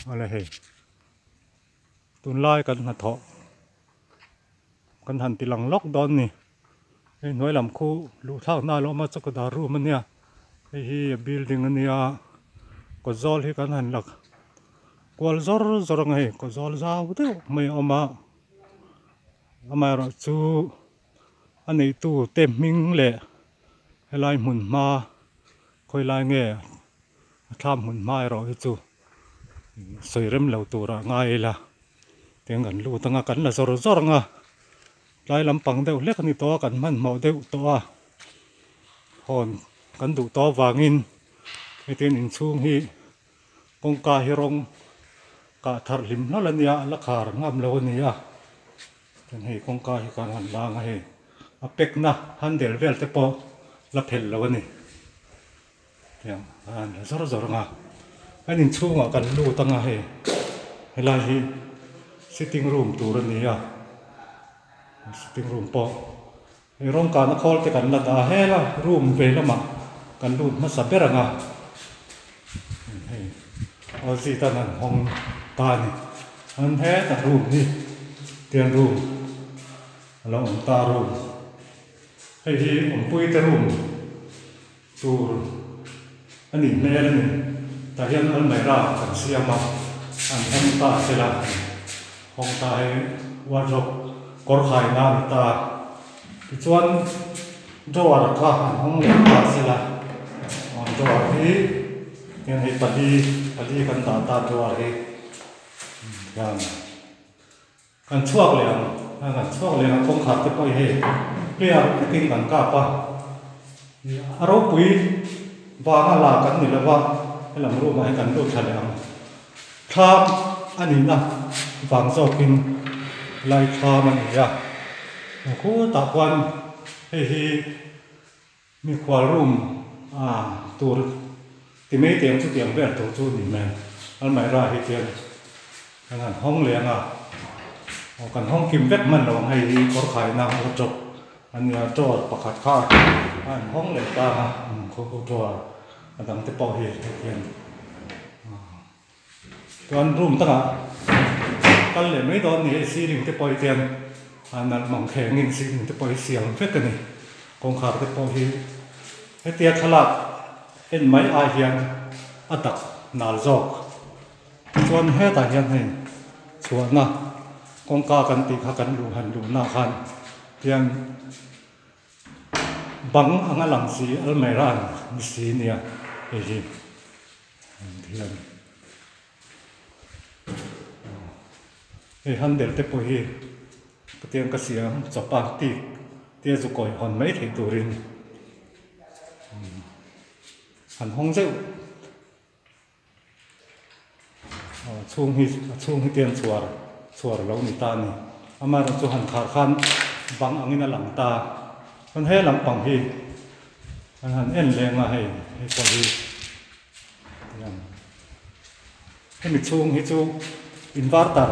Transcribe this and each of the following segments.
Awle hei tunlai kan hnathawh kan han ti lang lawk dawn ni hei hnuai lam khu luh thlak na a lo awm a chawkawdar room ania hei hi a building ania kawt zawl hi kan han la kual zawr zawr ang a hei kawt zawl zau deuh mai a awm a amaherawhchu a neitu te hming leh helai hmun hma khawi lai nge a thlam hmun hma erawh hi chu sawi rem lo turah ngai ila tiang kan lut anga kan la zawr zawr anga tlai lampang deuh hlek a ni tawh a kan hmanhmawh deuh tawh a hawn kan duh tawh avangin hetiang inchhung hi kawngka hi rawng kah thar hlim hlawl a nia a la khar ngam lo a ni a chuan hei kawngka hi kan han lang a hei a pack na handle vel te pawh la phelh lo a ni tiang a han la zawr zawr ang a an inchhungah kan lut ang a hei helai hi sitting room tur a ni a sitting room pawh hei rawng kahna khawl te kan la dah a hela room vei lamah kan lut hmasa ber ang a hei awlzit tan an hawng ta a ni an hetah room hi tiang room a lo awm ta room hei hi awmpui te room. Tur a nih hmel a ni. Tah hian almirah kan siam a, an hawng ta sela, hawng ta hi wardrobe kawr khaina a ni ta. Tichuan drawer kha an hawng leh ta sela, drawer hi hian hei pali pali kan dah ta drawer hi hian. Kan chhuak leh ang a, kan chhuak leh ang kawngkhar te pawh hi hei clear takin kan kap a, a ropui vanga la kan ni lova helam room ah hi kan lut thla leh ang. Thlam a nihna vang zawkin lai thlam a ni a, khutah khuan hei hi Mikhual room a tur ti mai teh ang chu tiang vel tur chu ni mai. Almaira hi tiang kan han hawng leh ang a, aw kan hawng kim vek hman lo ang hei hi kawr khaina wardrobe a nia drawer pakhat kha a han hawng leh ta ang a, khaw khaw drawer a dang te pawh hi hei hian Chuan room takah kal leh mai dawn ni hei ceiling te pawh hi tian a nalh mang khengin ceiling te pawh hi siam vek a ni kawngkhar te pawh hi hetia thlalak en mai ai hian a dak nal zawk chuan hetah hian hei chhuahna kawngka kan tih kha kan luh han luhna khan tian bang anga lang si almirah ni si nia hei hi. Hei handle te pawh hi katiang ka siam chawp a tik te zu kawi hawn mai theih turin han hawng zeuh aw chhung hi a chhung hi tiang chhuar chhuar lo ni ta a ni amaherawhchu han khar khan bang angin a lang ta chuan he lampang hi. An han en leng a hei hei pawh hi tiang hemi chhung hi chu inverter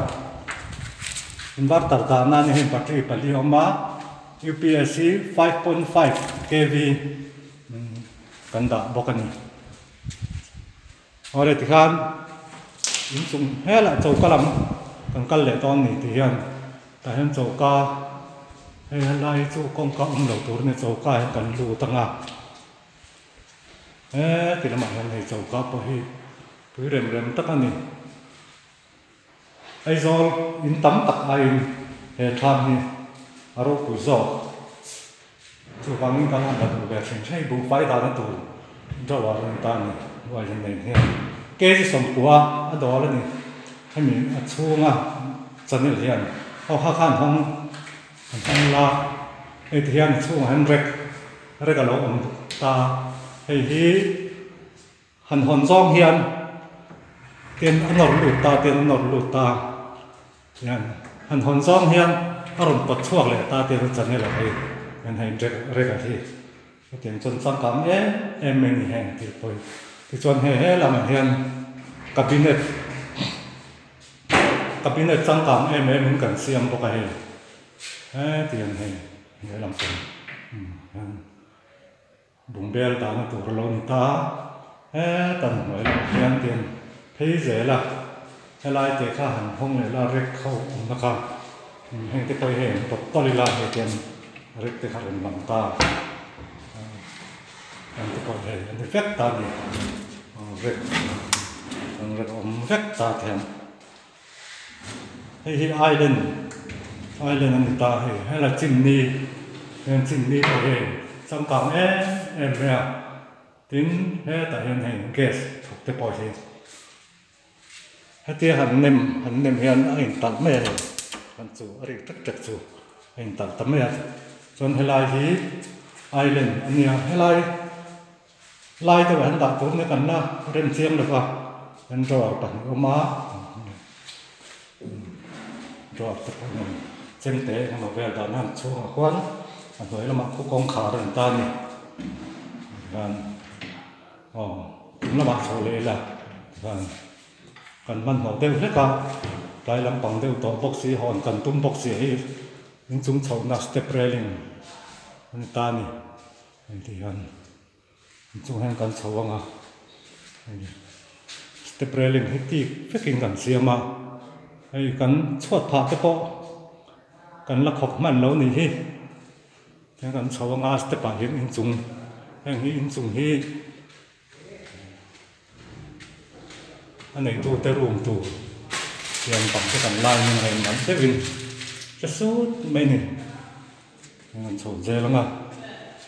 inverter dahna a ni hei battery pali a awm a UPS hi 5.5 kv kan dah bawk a ni awle tikhan inchung helah choka lam kan kal leh dawn a ni tih hian. Tah hian choka hei helai hi chu kawngka awm lo tur a ni choka ah hian kan lut ang a heti lamah hian hei choka pawh hi pui rem rem tak a ni Aizawl in tam tak aiin he thlam hi a ropui zawk chuvangin kan han la duh ve hrim hrim buhfai dahna tur drawer a ni ta a ni uai hian nen hian kg sawmpua a dawl a ni hemi a chhunga channel hian aw kha khan hawng an hawng la hei ti hian a chhungah hian rek rek a lo awm ta hei hi han hawn zawng hian tin a nawr lut ta tin a nawr lut ta hian han hawn zawng hian a rawn pawt chhuak leh ta tia channel a hei hian hei rek rek a hi hetiang chuan changkang em em mai a ni heng thil pawh hi tichuan hei he lamah hian cabinet cabinet changkang em em in kan siam bawk a hei hetiang hei he lam pawh hian. Bungbel dahna tur a lo ni ta a, heta hnuai lamah hian tiang phei zel a. Helai te kha han hawng leh la rek ho awmna kha heng te pawh hi hei an pawt tawlh ila hei te an rek te kha rawn lang ta heng te pawh hei an ni vek ta a ni rek an rek awm vek ta te hian hei hi island island a ni ta hei helai chimney heng chimney pawh hi hei changkang em em mai a tin hetah hian hei gas thawk te pawh hi. Hetia han nem han nem hian a intalh mai a ni han chu a rik ṭek ṭek chu a intalh ta mai a chuan helai hi island a nia helai lai deuh ah hian dah tur nia kan la rem chiang lo va an drawer pahnih a awm a drawer te pawh hian chemte engemaw vel dahna an chhungah khuan a hnuai lamah khu kawngkhar a ni ta a ni tihian. Aw, tum lamah chho leh ila chuan kan hmanhmawh deuh hlek a, tlai lampang deuh tawh bawk si hawn kan tum bawk si hi inchung chhohna step railing a ni ta a ni hei ti hian inchung hian kan chho ang a hei step railing hi tik vekin kan siam a hei kan chhuat phah te pawh kan la khawp hman lo nih hi. Heng kan chho anga step ah hian inchung heng hi inchung hi a neitu te room tur hian bang te kan line in a inang deuhin hre sut mai a ni heng an chho zel anga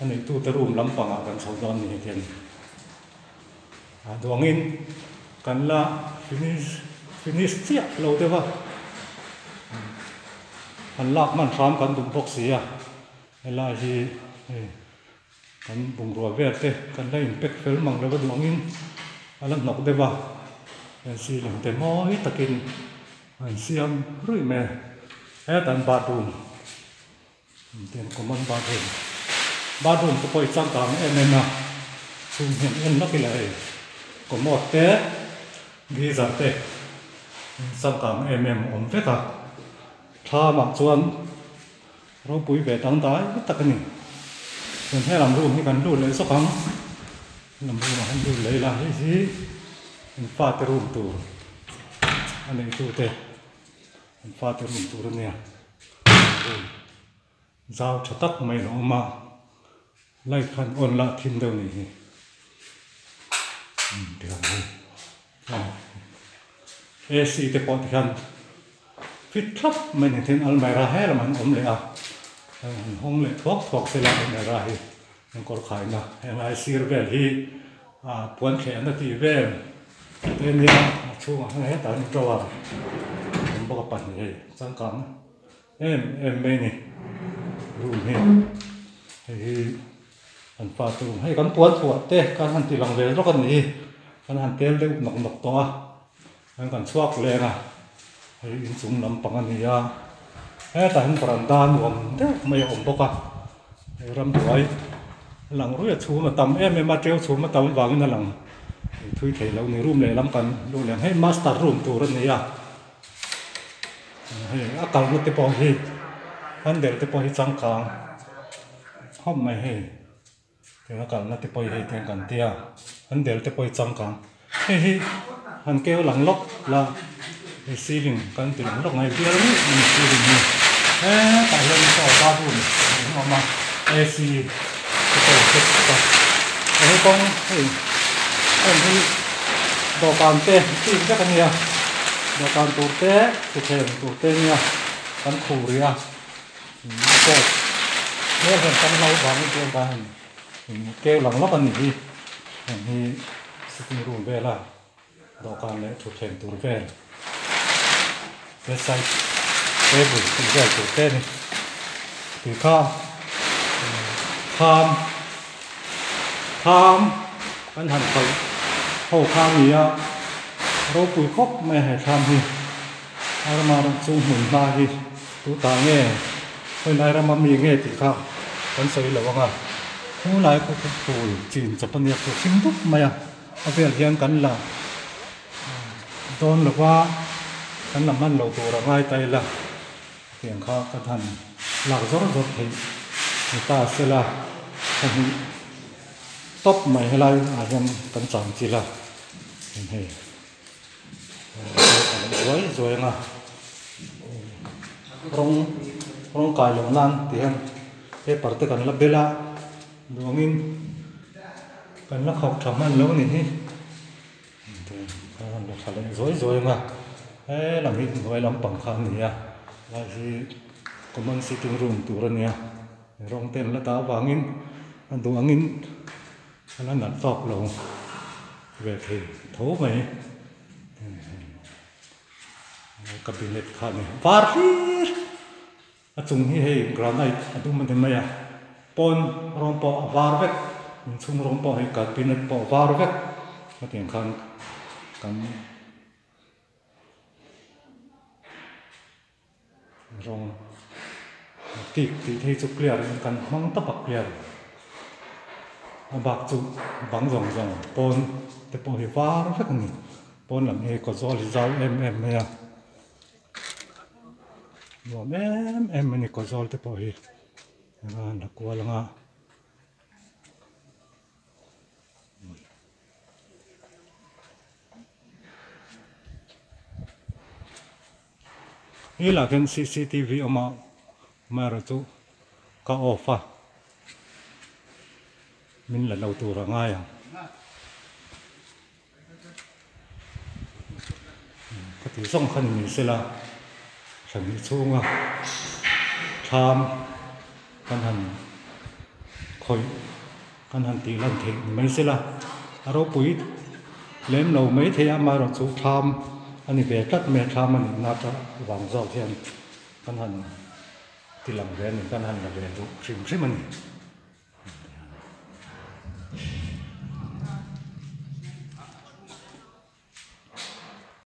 a neitu te room lampangah kan chho dawn a ni hetiang a duangin kan la finish finish chiah lo deuh a han lak hman hram kan duh bawk si a helai hi hei kan bungrua vel te kan la in pack fel mang lo a duh angin a la hnawk deuh a heng ceiling te mawi takin an siam ruih mai a hetah an bathroom Tiang common bathroom bathroom te pawh hi changkang em em a chhung hian en lawk ila hei commode te geyser te changkang em em a awm vek a thlamah chuan ropui ve dangdai tak a ni chuan helam room hi kan lut leh zawk ang helam room ah hian lut leh ila hei hi an fate room tur a neitute. An fate room tur a nia room zau tha tak mai a awm a light khan on lah thim deuh nih hi tiang hi A_C te pawh tikhian fit thlap mai ni tin almirah he lamah an awm leh a han hawng leh thuak thuak sela almirah hi an kawr khaina henglai sir vel hi ah puan thleh na tih vel te ania a chhungah hian hetah hian drawer a awm bawk a pahnih hei changkang em em mai a ni room hi hei hi an fate room hei kan puan thuah te kan han ti lang ve lawk a ni hi kan han tel deuh nawk nawk tawh a hian kan chhuak leng a hei inchung lampang a ni a hetah hian varanda nuam deuh mai a awm bawk a hei ramhnuai a lang ruih a chhum a tam em em a teu chhum a tam avangin a lang thui thei lo a ni room lehlam kan luh leh ang hei master room tur a ni a hei a kalna te pawh hi handle te pawh hi changkang khawp mai hei. Tiang a kalna te pawh hi hei tiang kan tia an del te pawh hi changkang hei hi han keu lang lawk la hei ceiling kan ti lang lawk mai bial ruih mai ceiling hi hetah hian chaw bathroom a awm a A_C te pawh a set bawk a hei kawng hei heng hi dawhkan te chik vek a nia dawhkan tur te thuthleng tur te nia kan khuh rih a. Hmel hian kan lo vangin chu engkai han keu lang lawk a nih hi heng hi sitting room vela dawhkan leh thutthleng tur vel bedside table tih vel tur te a ni tih kha kham kham kan han khalh ho kha a ni a ropui khawp mai a he thlam hi. A rama ram chung hmun hma hi tu ta nge khawilai rama mi nge tih kha kan sawi lo ang a, khulai khaw khaw phul chin chawp a nia khu hring dup mai a, a vel hian kan la dawn lo va, kan la hman lo tur a ngai ta ila tiang kha ka han lak zawr zawr theih ni ta sela pahnih tawp mai helai ah hian kan chang chilh a hei. leh zuai zuai ang a rawng rawng kai loh nan ti hian paper te kan la bel a duangin kan la khawk tha hman lo a nih hi kan rawn la tha leh zuai zuai ang a helam hi hnuai lampang kha a ni a helai hi common sitting room tur a nia rawng te an la dah avangin a duh angin a la nalh tawk lo ve thei tho mai cabinet kha a ni var hlir. A chung hi hei granite a dum a ni mai a, pawn rawng pawh a var vek, inchhung rawng pawh hei carpinet pawh a var vek hetiang khan kan rawng tik tih te hi chu clear in kan hmang tawp a clear a bak chu bang zawng zawng pawn te pawh hi var vek a ni, pawn lam hi hei kawtzawl hi zau em em mai a. Nuam em em a ni kawtzawl te pawh hi a la kual ang a. He lah khian cctv awm a amaherawhchu ka off a min la lo tur a ngai ang. Ka tih zawng kha ni mai sela hranhnih chhunga thlam kan han khawih kan han tih lan theih ni mai sela a ropui lem lo mai thei a amaherawhchu thlam a ni ve tlat mai a thlam a nih na vang zawk hian kan han ti lang ve a ni kan han la ve duh hrim hrim a ni.